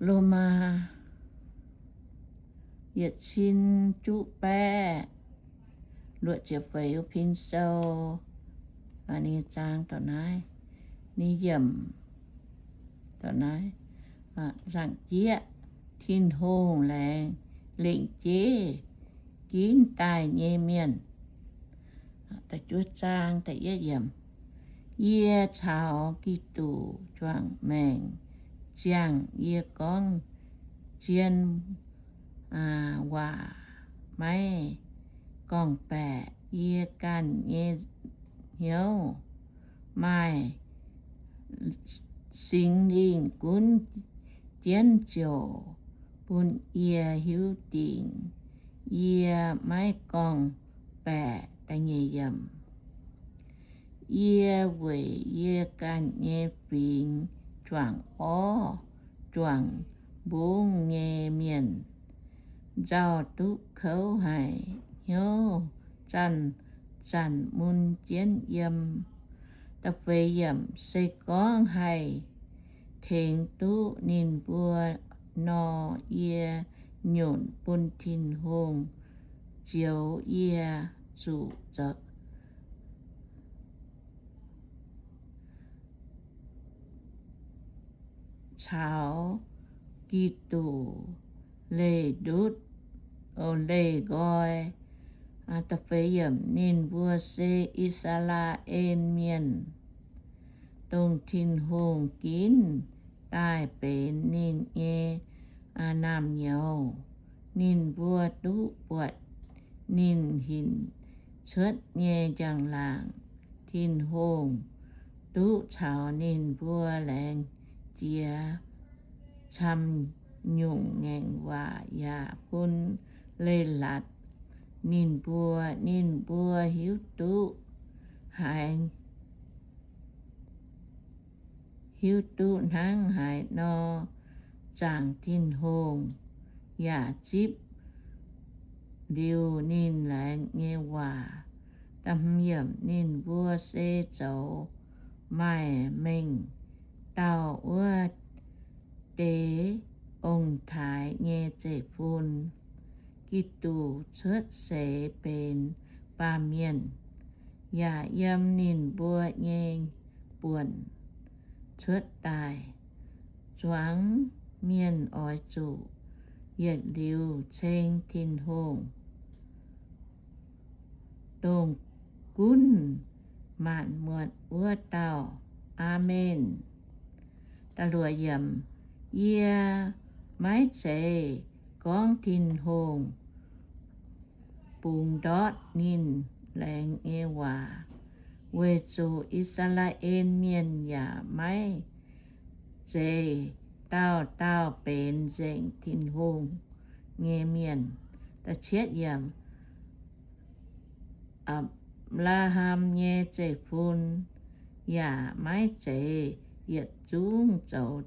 Lomaa yietc cin juqv baeqv luoqc ziepc feix pin sou, ninh zaang da'naaiv, ninh yiemc da'naaiv, nzangc-jieqv Tin-Hungh laengz lengc jeiv ginv daaih nyei mienh. Yie caux Giduc juangc maengc ziangh, yie gorngv zien waac maiv gorngv-baeqc. Yie ganh nyei hnyouv maaih Singx Lingh gunv jienv ziouc bun yie hiuv dingc yie maiv gorngv-baeqc. Yie weic yie ganh nyei fingx juangc orv juangc mbungv nyei mienh nzauh duqv kouv haic, hnyouv zanc-zanc mun jienv yiem. Se gorngv haih tengx duqv ninh mbuo nor, yie nyunc bun Tin-Hungh zioux yie zuqc caux Giduc leih ndutv, leih nqoi. Ninh mbuo se I^saa^laa^en Mienh, dongh Tin-Hungh ginv daaih benx ninh nyei naamh nyouz. Ninh mbuo duqv buatc ninh hinc cuotv nyei njang-laangc. Tin-Hungh duqv caux ninh mbuo laengz jiex camv-nyungc ngaengc waac yaac bun leiz-latc ninh mbuo. Ninh mbuo hiuv duqv haiz hiuv duqv hnangv haaix nor zaangc Tin-Hungh, yaac zipv liuz ninh laengz nyei waac. Ninh mbuo se zoux maaih mengh dauh wuov deix ong-taaix nyei zeiv-fun. Giduc cuotv seix benx baamh mienh, yaac yiem ninh mbuo nyei buonc cuotv daaih. Zuangx mienh oix zuqc yietc liuz ceng Tin-Hungh, dongh gunv maanc muotc wuov dauh. Aamen. Yie maiv zeiz gorngv Tin-Hungh bungx ndortv ninh laengz nyei waac, weic zuqc I^saa^laa^en Mienh yaac maiv zeiz dauh dauh benx nzengc Tin-Hungh nyei mienh. Apc^laa^ham nyei zeiv-fun yaac maiv zeiz yietc zungv zoux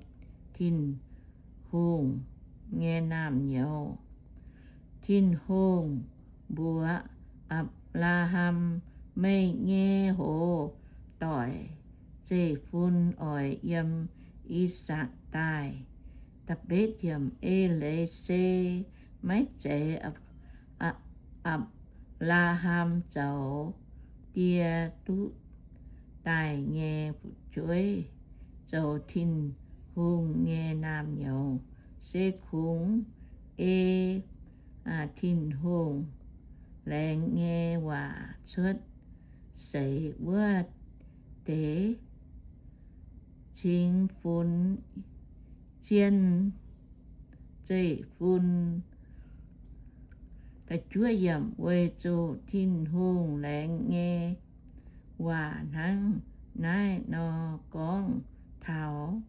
Tin-Hungh nyei naamh nyouz. Tin-Hungh mbuox Apc^laa^ham, Meih nyei hoz doic zeiv-fun oix yiem I^sakc daaih. E leiz se maiv zeiz Apc^laa^ham zoux die duqv daaih nyei fu'jueiv zoux Tin-Hungh nyei naamh nyouz. Se kungx ei Tin-Hungh laengz nyei waac cuotv seix wuov deix cingx funx zien zeiv-fun. Weic zuqc Tin-Hungh laengz nyei waac hnangv naaiv nor gorngv taux,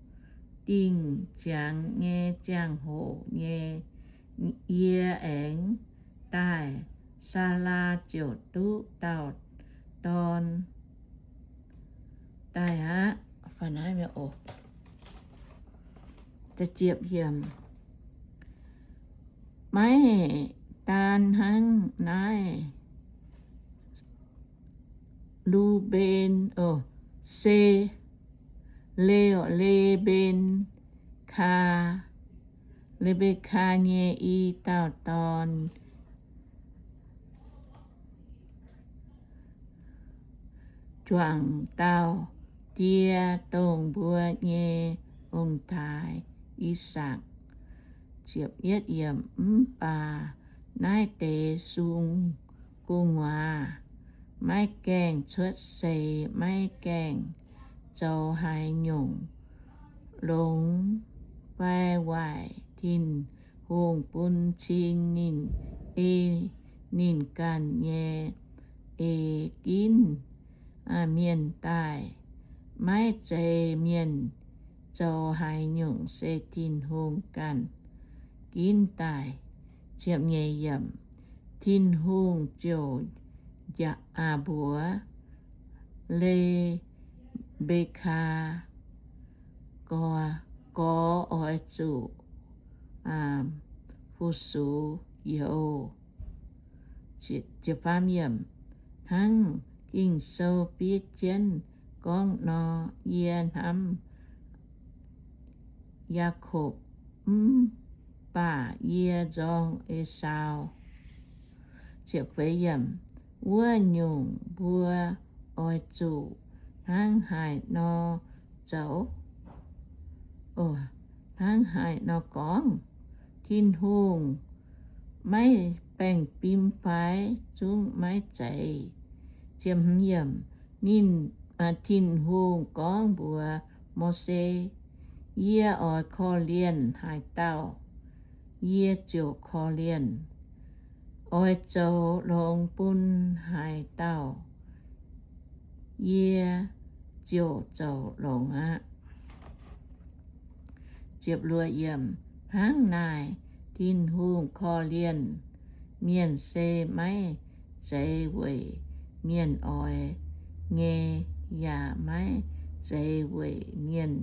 Dingh ziangx nyei ziangh hoc nyei, yie aengx daaih, Saalaa ziouc duqv dauh dorn daaih aqv. Maiv daan hnangv naaiv, Lu^mben, Se, Le, Le^mben, Kaa, Le^mbe^kaa nyei i dauh dorn juangc dauh die, dongh mbuo nyei ong-taaix, I^sakc. Mv baac naaiv deix sung gu'nguaaz maiv gaengh cuotv seix, maiv gaengh zoux haaix nyungc longx fai waaic. Tin-Hungh bun cing ninh ei ninh ganh nyei eix ginv mienh daaih. Maiv zeiz mienh zoux haaix nyungc, se Tin-Hungh ganh ginv daaih. Tin-Hungh ziouc mbuox Le^mbe^kaa, Gorx oix zuqc fu-sux youz. Hnangv Ging-Sou fiev jienv gorngv nor, Yie hnamv Yaakopv, mv baac yie nzorng Esaau. Wuov nyungc mbuo oix zuqc hnangv haaix nor zoux? Hnangv haaix nor gorngv? Tin-Hungh maiv baengh fim fai? Zungv maiv zeiz. Ninh, Tin-Hungh gorngv mbuox Mose, Yie oix korv-lienh haaix dauh, yie ziouc korv-lienh. Oix zoux longx bun haaix dauh, yie ziouc zoux longx aqv. Hnangv naaic, Tin-Hungh korv-lienh mienh se maiv zeiz weic mienh oix nyei, yaac maiv zeiz weic mienh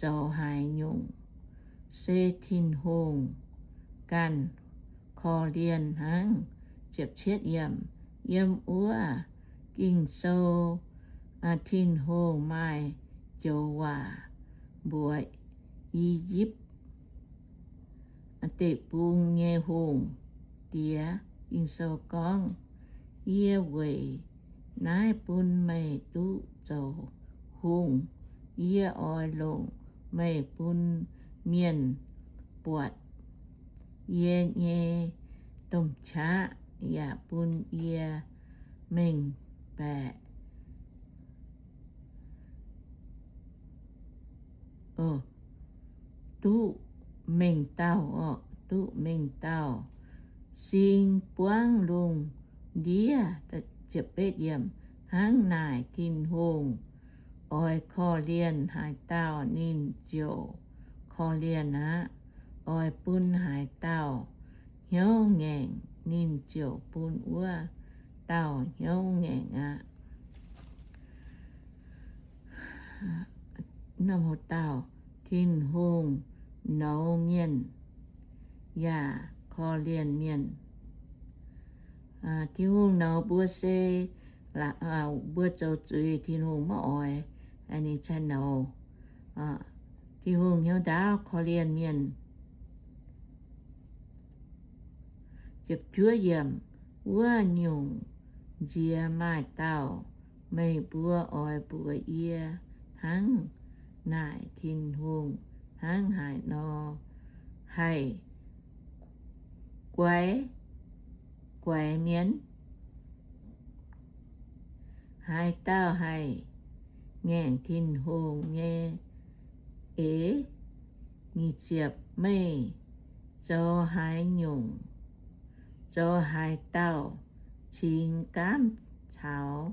zoux haaix nyungc. Se Tin-Hungh ganh korv-lienh hnangv. Yiem wuov Ging-Sou, Tin-Hungh maaih joux waac mbuox I^yipv Deic-Bung nyei hungh diex. Ging-Sou gorngv, Yie weic naaiv bun meih duqv zoux hungh. Yie oix longc meih bun mienh buatc yie nyei domh qaqv, yaac bun yie mengh baeqc duqv mengh dauh, duqv mengh dauh sing buangv lungh ndiev. Hnangv naaic Tin-Hungh oix korv-lienh haaix dauh, ninh ziouc korv-lienh aqv. Oix bun haaix dauh hnyouv ngaengc, ninh ziouc bun wuov dauh hnyouv ngaengc aqv. Tin-Hungh nouz mienh yaac korv-lienh mienh. Tin-Hungh nouz mbuo se mbuo zoux zuiz, Tin-Hungh maiv oix ninh cai nouz. Tin-Hungh hnyouv ndaauv korv-lienh mienh. Wuov nyungc nziex maaih dauh meih mbuo oix mbuox yie, hnangv naaic Tin-Hungh hnangv haaix nor haih guaix, guaix mienh? Haaix dauh haih ngaengc Tin-Hungh nyei eix? Meih zoux haaix nyungc, zoux haaix dauh cingx gaamv caux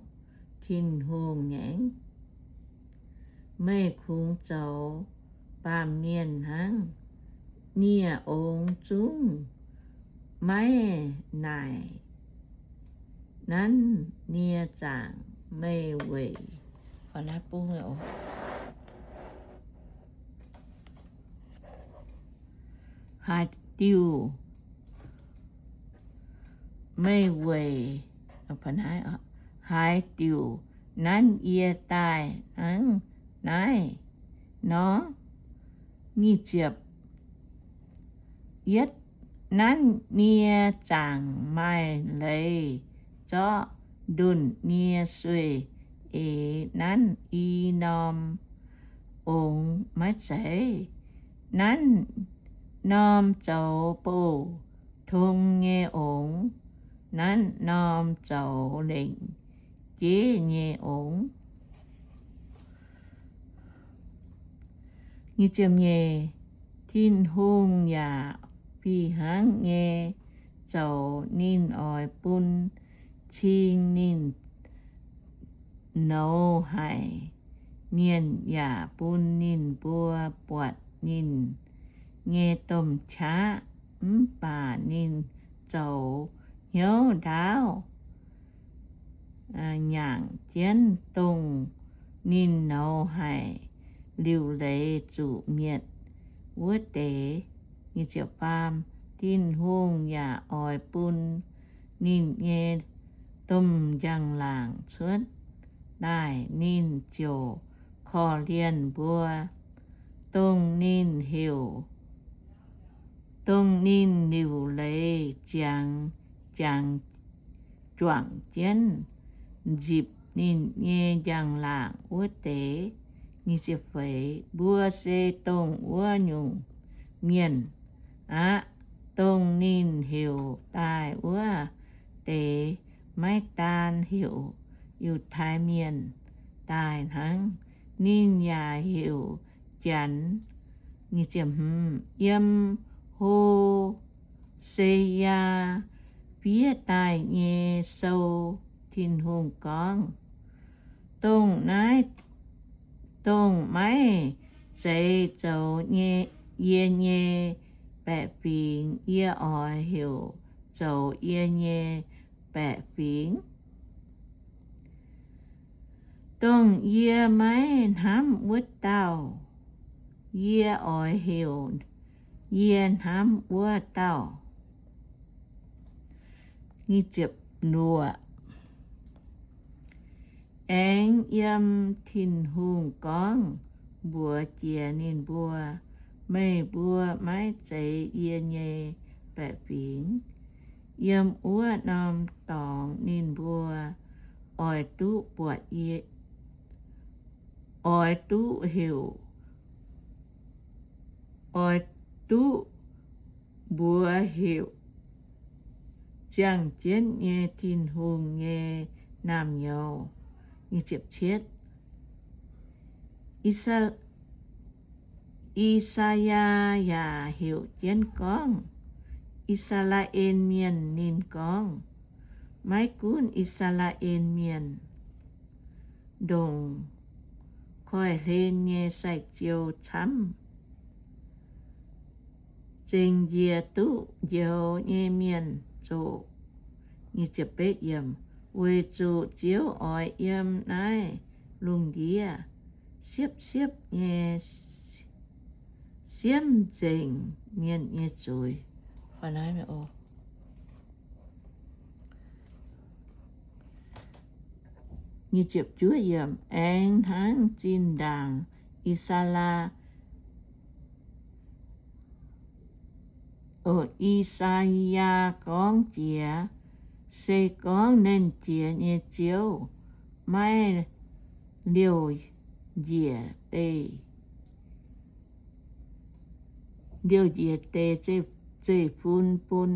Tin-Hungh ngaengc? Meih kungx zoux baamh mienh hnangv. Nie ongx zungv maiv naaic nanv nie zaangc meih weic haaix diuc meih weic, haaix diuc nanv yie daaih hnangv naaiv nor? Nyic ziepc. Yietv nanv nie zaangc maaih leiz zorqv ndunh nie sueih eix nanv i norm ongx maiv zeiz. Nanv norm zoux bouh tong nyei ongx, nanv norm zoux lengc jeiv nyei ongx. Tin-Hungh yaac fih hnangv nyei zoux. Ninh oix bun cing ninh nouz haic. Mienh yaac bun ninh mbuo buatc ninh nyei domh qaqv, mv baac ninh zoux hnyouv ndaauv, nyaangc jienv dongh ninh nouz haic liuc leiz zuqc mietc wuov deix. Tin-Hungh yaac oix bun ninh nyei domh njang-laangc cuotv daaih. Ninh ziouc korv-lienh mbuo, dongh ninh heuc, dongh ninh liuc leiz ziangx, jangx, juangc jienv nzipc ninh nyei njang-laangc wuov deix. Mbuo se dongh wuov nyungc mienh aqv. Dongh ninh heuc daaih wuov deix maiv daan heuc Yiutai Mienh daaih hnangv. Ninh yaac heuc Janx. Yiem Ho- se^yaa fiev daaih nyei sou, Tin-Hungh gorngv, Dongh naaiv, dongh maiv zeiz zoux yie nyei baeqc fingx, yie oix heuc zoux yie nyei baeqc fingx. Dongh yie maiv hnamv wuov dauh, yie oix heuc yie hnamv wuov dauh. Aengx yiem Tin-Hungh gorngv mbuox jiex ninh mbuo, Meih mbuo maiv zeiz yie nyei baeqc fingx. Yiem wuov norm dorngx ninh mbuo oix duqv buatc, oix duqv heuc, oix duqv mbuox heuc Ziangh Jienv nyei Tin-Hungh nyei naamh nyouz. I^saa^yaa yaac heuc jienv gorngv, I^saa^laa^en Mienh, ninh gorngv, maiv gunv I^saa^laa^en Mienh, ndongc koiv-hlen nyei sai-jiou camv, zengc njiec duqv njoux nyei mienh zoqc. Weic zuqc Ziouv oix yiem naaiv lungh ndiev siepv-siepv nyei siemv nzengc mienh nyei zuiz. Aengx hnangv zinh ndaangc I^saa^laa, I^saa^yaa gorngv jiex, se gorngv Nernh Jiex nyei Ziouv maiv liouh njiec deix, liouh njiec deix zeiv-fun bun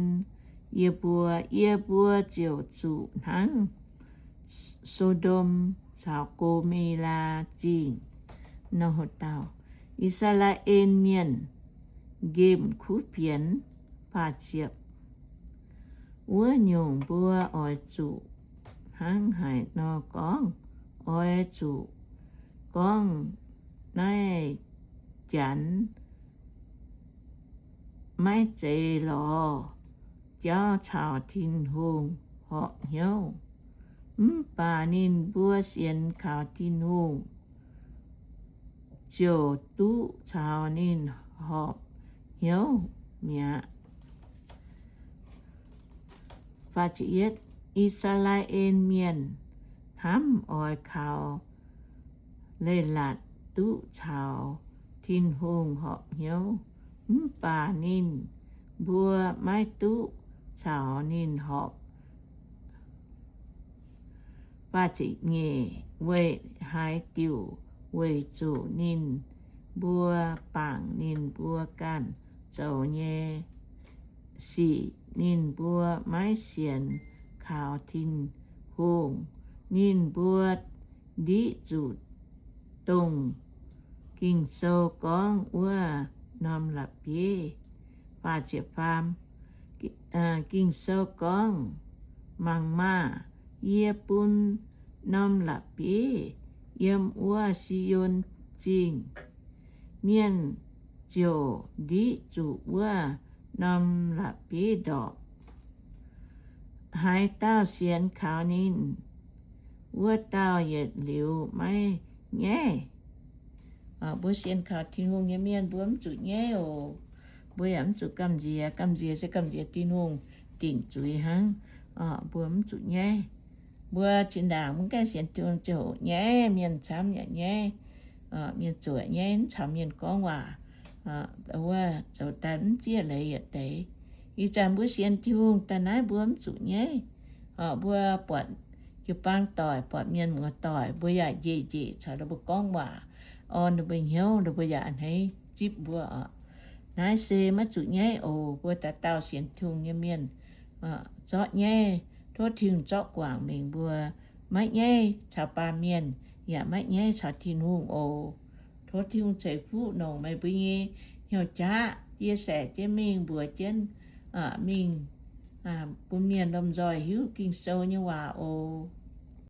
yie mbuo, yie mbuo ziouc zuqc hnangv So^ndom caux Go^me^laa Zingh nor. Dauh I^saa^laa^en Mienh nqemh kuv fienx. Wuov nyungc mbuo oix zuqc hnangv haaix nor gorngv? Oix zuqc gorngv naaiv Janx maiv zeiz lorz jauv caux Tin-Hungh horpc hnyouv. Mv baac ninh mbuo sienx kaux Tin-Hungh, ziouc duqv caux ninh horpc hnyouv mi'aqv. I^saa^laa^en Mienh hnamv oix kaux leiz-latc duqv caux Tin-Hungh horpc hnyouv, mv baac ninh mbuo maiv duqv caux ninh horpc. Nyeic, weic haaix diuc? Weic zuqc ninh mbuo bangc ninh mbuo ganh zoux nyei sic. Ninh mbuo maiv sienx kaux Tin-Hungh. Ninh mbuo ndiqv zuqc dongh Ging-Sou gorngv wuov norm la'bieiv. Ging-Sou gorngv, Mangc maah! Yie bun norm la'bieiv yiem wuov Si^on Zingh. Mienh ziouc ndiqv zuqc wuov norm la'bieiv ndorpc. Haaix dauh sienx kaux ninh, wuov dauh yietc liuz maiv nyaiv. Mbuo sienx kaux Tin-Hungh nyei mienh mbuo mv zuqc nyaiv oc. Mbuo yaac mv zuqc gamh nziex. Gamh nziex se gamh nziex Tin-Hungh dingc zuiz hnangv. Mbuo mv zuqc nyaiv. Mbuo zinh ndaangc mv gaengh sienx Tin-Hungh ziouc nyaiv, mienh camv yaac nyaiv, mienh zoqc nyaiv, mv caux mienh gorngv waac, wuov zoux daaih mv zieqv leiz yietc deix. Ih zanc mbuo sienx Tin-Hungh daaih naaiv mbuo mv zuqc nyaiv. Mbuo buatc jiu-baang doic, buatc mienh muoz-doic, mbuo yaac njiec njiec caux ninh mbuo gorngv waac, orn ninh mbuo hnyouv, ninh mbuo yaac a'hneiv zipv mbuo oc. Naaiv se maiv zuqc nyaiv oc. Mbuo dauh dauh sienx Tin-Hungh nyei mienh zorqv nyaiv, tov Tin-Hungh zorqv guangc mingh mbuo maiv nyaiv caux baamh mienh, yaac maiv nyaiv caux Tin-Hungh oc. Tov Tin-Hungh ceix fuqv nongc meih mbuo nyei hnyouv jaav, chia sẻ jienv mingh, mbuox jienv mingh bun mienh lomh nzoih hiuv Ging-Sou nyei waac oc.